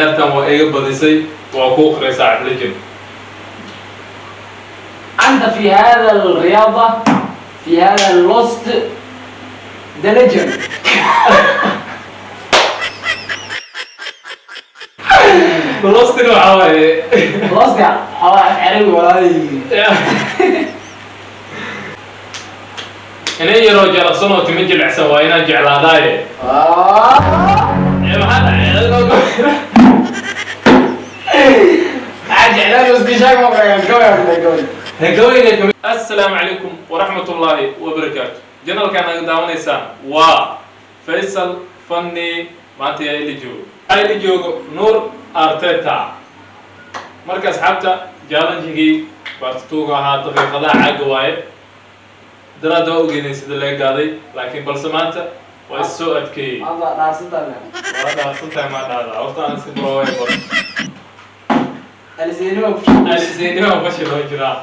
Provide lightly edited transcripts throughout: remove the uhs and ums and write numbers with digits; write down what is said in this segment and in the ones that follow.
Ciyaartan waa iga badisay, waa kuu qiray, saaxib legend. أنت في هذا الرياضة، في هذا ال lost the legend. Lostina waxaa waaye? Lost ya xawaa carabi walaalay. Inan yaroo jalaqsan oo timo jilicsan waa inaan jeclaadaaye. Ee, maxaa dhacay? Jeclaan isku sheeg ma gabay gabay. Hagaweyga. Assalaamu calaykum waraxmat ullaahi wabarakaatu. Channelkaan naga daawanaysaan waa Faysal Fanni. Maanta yaa ila joogo? Waxaa ila joogo Nuur Arteta. Marka asxaabta, challengegii part two-ga ahaa, daqiiqadaha caaga waaye. Daraadda waa ogeynay sida laga gaaday, laakiin balse maanta waa is soo adkeeyey. Maanta dhaarsantahay. Waa dhaarsantahay, maa dhahdaa? Horta aan si brooway bar. Aliseynimo. Aliseynima fashil oo jiraa.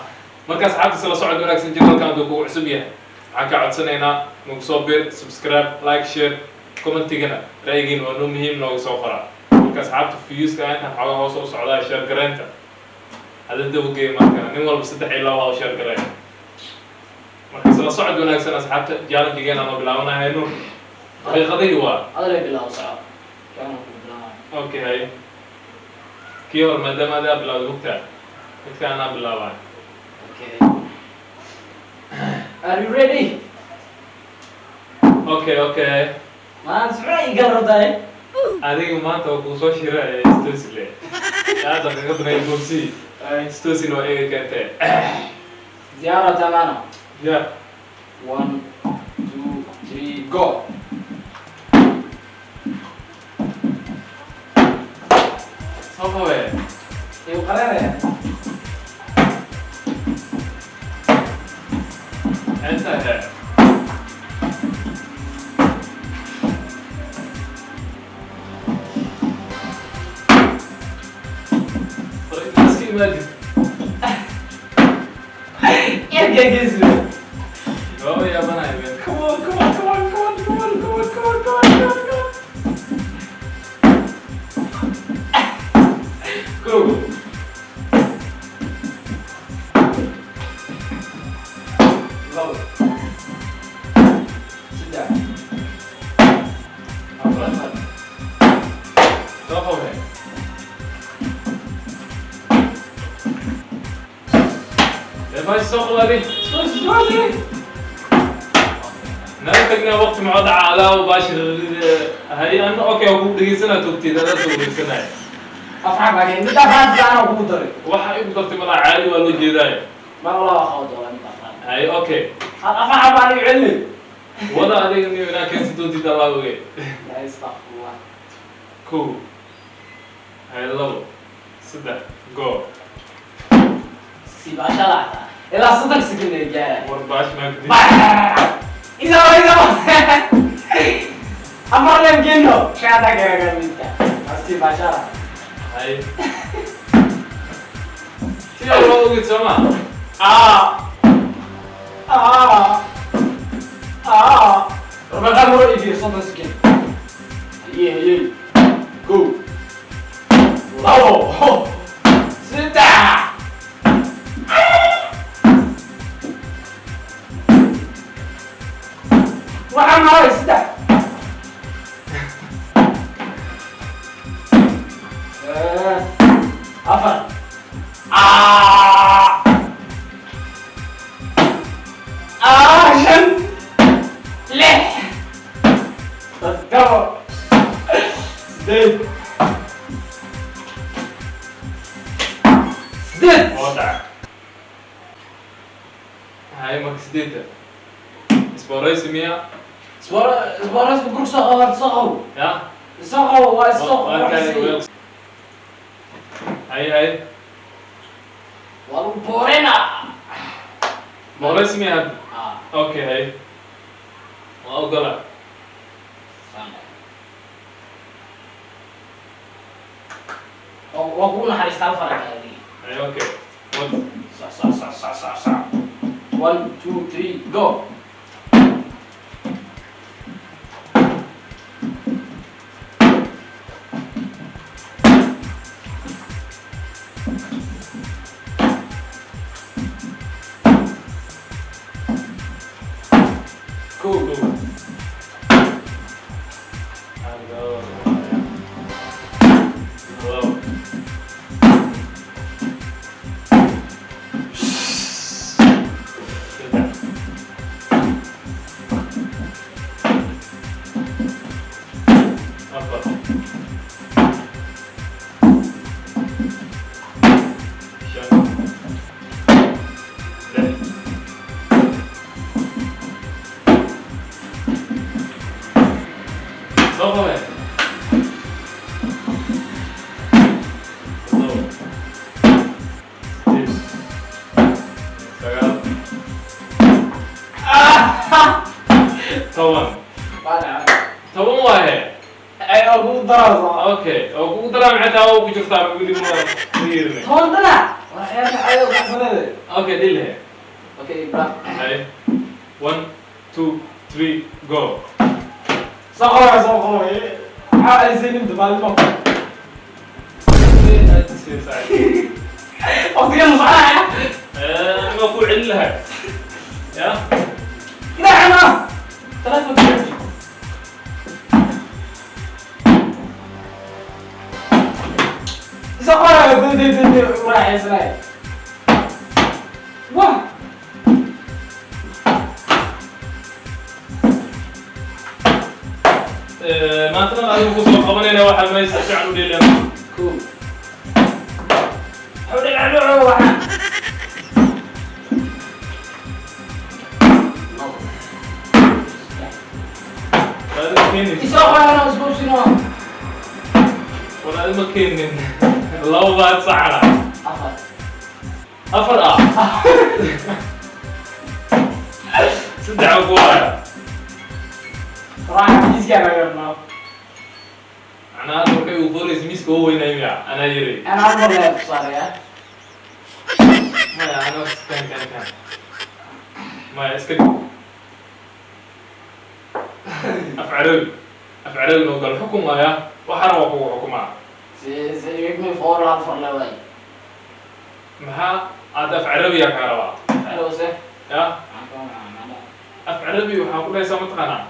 Marka asxaabta, isla socod wanaagsan. Channelkan hadduu kugu cusub yahay, waxaan ka codsanaynaa nagu soo bir, subscribe, like, share, commentigana ra'yigiin waa noo muhiim, nooga soo qoraa. Marka asxaabta, viewska intaan xoogaa hoos u socdaa, share gareynta hada dabageey. Markana nin walba saddex iyo laba oo share gareyn. Marka isla socod wanaagsan, asxaabta. Challengegeena noo bilaabanahay. Nuur, daqiiqadihii waa Adalay bilaabo, soco. Kana ku bilaabo. Okay, hay. Kii hor maadaama adaa bilaawday, mugtaa midka anaa bilaabay. Okay, are you ready? Okay. Maanta socda ii gal rabtahay. Adiga maanta waa kuu soo shiraya stosile yaa daqiiqadana goobsi stosil waa iga keentee. Diyaar rabtaa maana? Ya. One, two, three, go. Soo qabe. Igu qaranaya. Inta he. Iska imagine. Ergagis. Waaba yaabanahay ben. Come on, come on, come on, come on, come on, come on, come on, come on, come on, come on. Kow. Labo, saddex, afar. Afar. Soo qabe. Dee baashi soo qabaadi. Naga tagnaa, waqti maxaa dhaca alaa baashi hay ana. Okay, waa kugu dhegeysanaa, togteed adaa soo dhegeysanaya. Afar baa keen, mid afraad baana kugu daray. Waxa igu dartay malaa, caadi waa loo jeedaayo. Ma walaa waa qabo doona mid afraad. Hay, okay. Hal afar baan igu celin. Wada adiga niyo inaa keensan doontid Allah oge. La astaghfirullah. Kow, hay, labo, saddex, go. Si baasha lacta ilaa 30 second ay gaara. War baash maa kudi. Isaba isaba afar leem keno shaada gaga midka si baasha. Hay, si loo ogid soo ma? Ah ah ah, warbaqa muro idiyo 30 second. Haye haye, go. Labo, saddex. Waxaan maray saddex. Afar. Ah ah, shan, lix, toddoba, sideed, sideed. Oo dhaca. Hay, marka sideedda isbooraysi miya? Isbooraysi gurg soo qabo, horta soo qabo. Ya. Soo qabo, waa isoo Waa qabo. Hay hay. Waa lagu boorena. Booraysi miya hadda? Ah. Okay, hay, waa ogola. Waa kugu naxariistaa hal farac adiga. Hay, okay, wad. Sac sac sac sac sac sac. One, two, three, go. Okay, oo kugu daraa maxay tahay, oo ku jirtaa weli ma ma yeerinay. 10 dana waa ciyaarta caadi wax badan. Okay, dhile. Okay, bra. Hay, one, two, three, go. Soo qabo, soo qabo. Maxaa alisay maalmo? Waqtiga musacaya. Ma ku celin lahay ya. نعمة ثلاث. Soo qabo, dee dee dee, raaxaysanay. Wah. Maantana adigu kusoo qabanayna waxaa meesha si fiican u dheelaya. Cool. Xawdhe waxaan. Labo. Adiga keenin. Isoo qaadana isku sino. War adiga ma keenin, labo baad saxana. Afar. Afar ah, saddex ku haya. Raax miiskaan laga rabnaa. Macnaha hadda markay uu doonaysa miiska oo weynay miya anaa yiri. Ana hal mar laa tusaalayaa. Maya, ana kan kan kan maya, iska af carabi, af carabi noo gal xukumaya, waxaana waa kugu xukumaa. Si si igmi foor hal far leedahay. Maxaa aad af carabiya kaa rabaa? Hello se. Ya, af carabi waxaa ku dhahaysaa, mataqaanaa,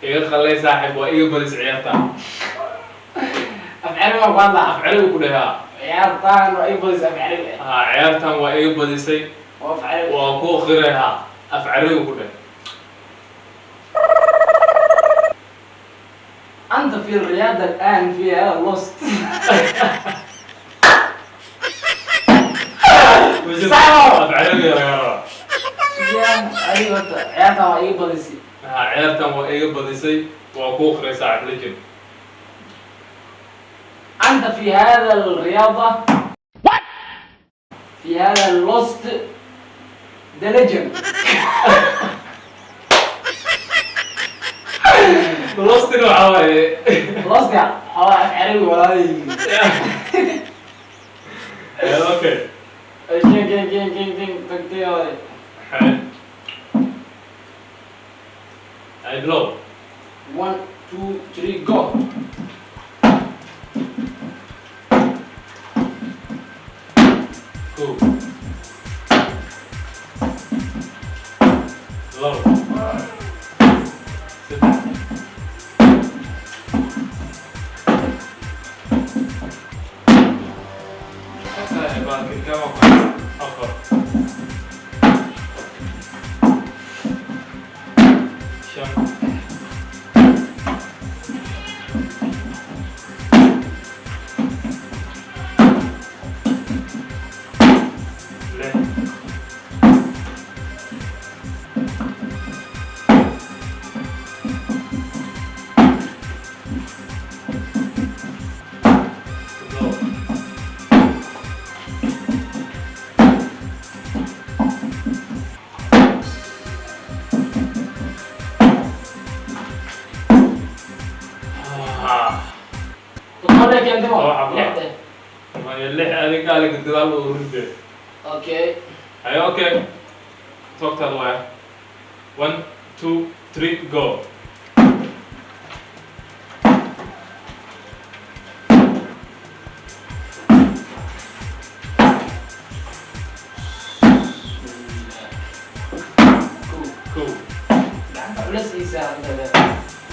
iga qalay saaxib, waa iga badis ciyaarta. Af carabi waan ku hadlaa. Af carabi ku dhahaa. Ciyaartaan waa ii badis af carabi. Ha, ciyaartan waa iga badisay. Waa af carabi. Waa ku qiray, ha, af carabi ku dheh. أنت في الرياضة الآن فيها lost. Af carabi laga rabaa. يا أيوة، ciyaartaan waa ii badisay. Ha, ciyaartan waa iga badisay, waa ku qiray saaxib, la jir. أنت في هذا الرياضة في هذا lost the legend. Lostina waxaa waaye. Lost ya xoolaa af carabi walaalay. Okay. King king king king king tagtay. Hay hay, bilow. One, two, three, go. Kow, labo, saddex, afar, shan, lix, toddoba. Ah. Toddoba keentay. Laba xabo. Lixda. Maya, lix adiga aliga gadaal u ride. Okay. Ay, okay, toogtaada waaya. One, two, three, go. Kow. Kow. Gacanta culeys ii saaran.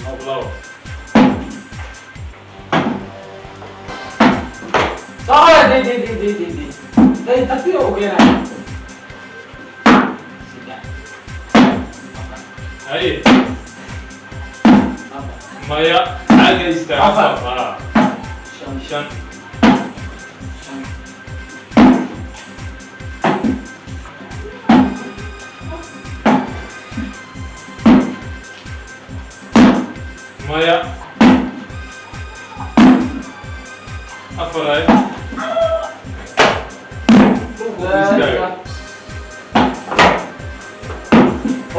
Labo. Soo day day day day day day day, tartiib u keenaya. Saddex, afar. Haye. Afar. Maya, xagga istaaga. Afar. Ah. Shan. Shan. Shan. Maya, afar. Ay, istaaga.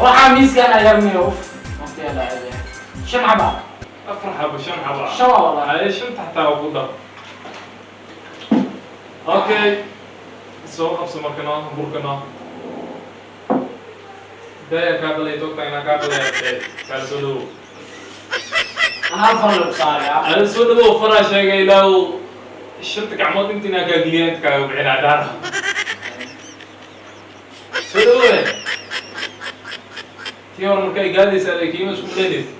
Waxaa miiskan ayaa miyo uf waqtiga dhacay, shan xaba. Afar xabo, shan xabo ah. Shan waa wallahi. Haye, shanta xataa waa ku dar. Okay, soo qabso marka noo burka noo daya kaa dhalay togta inaa kaa dhalay kaala soo dhawow. Anaa far lagu saaraya. Ada soo dhawow, faraa sheegay ilaa uu shanta gacmood inta inaa kaa geliya inta kaaga bixinaa dhaara. Soo dhawowe, tii hore marka ay gaadaysa aday kiima isku malaynaysa.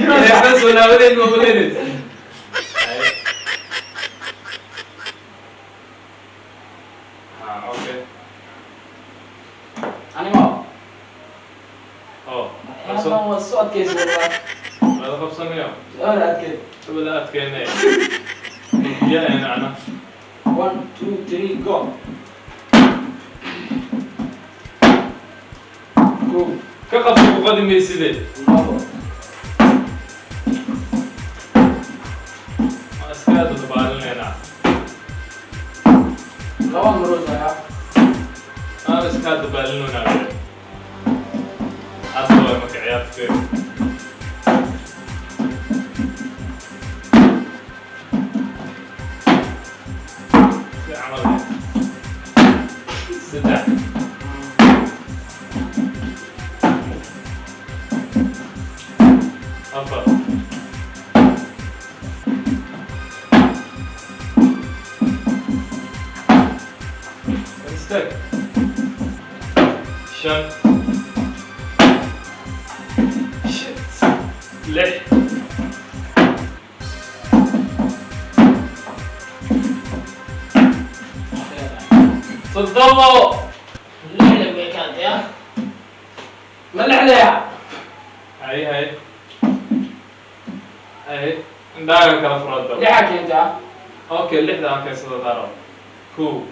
Inay soo laabanaysa ma malaynaysa. Ha, okay. Animo. Oh, qabso. Waxyaabahan waa soo adkaysa wallahi. Wada qabsanayo. Su'aal adkay. Wala adkeynay biyaha macna. One, two, three, go. Kow. Ka qabso, ku qadi mayside. Labo. Waa iska dadabaalinaynaa. Laba maroos ayaa. Aan iska dabaalinoynaa. Hadda waay marka ciyaarta fiir. Si camal eh. Saddex, afar, istaag, shan, shit, lix. Toddobo. Lixda bay keentay ah. Ma lixdaya? Hay hay hay, indhaaga kala furada. Lixa keentay ah. Okay, lixda aan keensada daaro. Kow,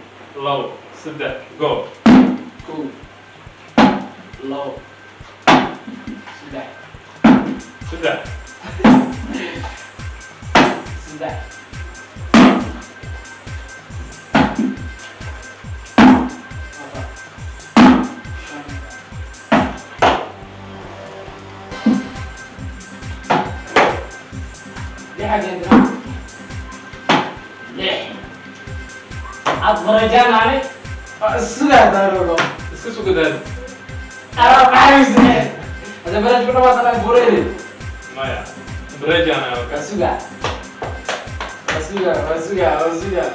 labo, saddex, go. Kow, labo, saddex. Saddex. Saddex, afar, shan. Lixa keentay ah. Lix aad farajaan ani sidaa daarogo. Iska sugadaad. Anaa maxayse hada baraj ku dhawaad anaa bureedi. Maya, brejana. Waa sugaa, waa sugaa, waa sugaa, waa sugaa.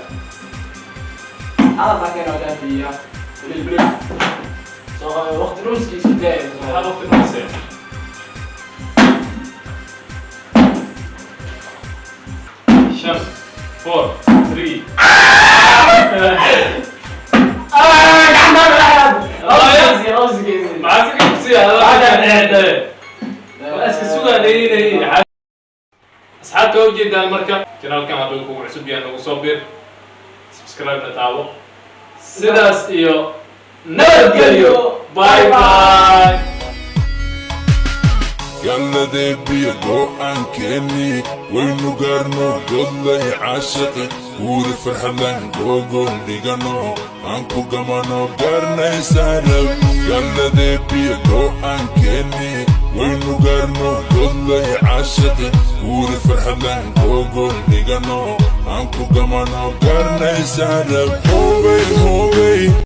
Hadal baa keena wadaafiya bilil bilil soo waqti dhumiskiisu dee. Maxaa waqti dhumisay? Shan, four, three. Maxaa si kusiya? Waa iska sugaa leeyahay. Asxaabta waa ujeedaan marka channelkan hadduu kugu cusub yahay, nagu soo bir, subscribe na taabo. Sidaas iyo nabadgelyo, bye bye. Galladeebiyo go'aankeenii waynu gaarno, godlay caashaqi guuri farxadlan googol dhigano aan ku gamano gaarnay saarab. Galladeebiyo go'aankeenii waynu gaarno, godlay caashaqi guuri farxadlan googol dhigano aan ku gamano gaarnay saarab. Hoobay hoobay.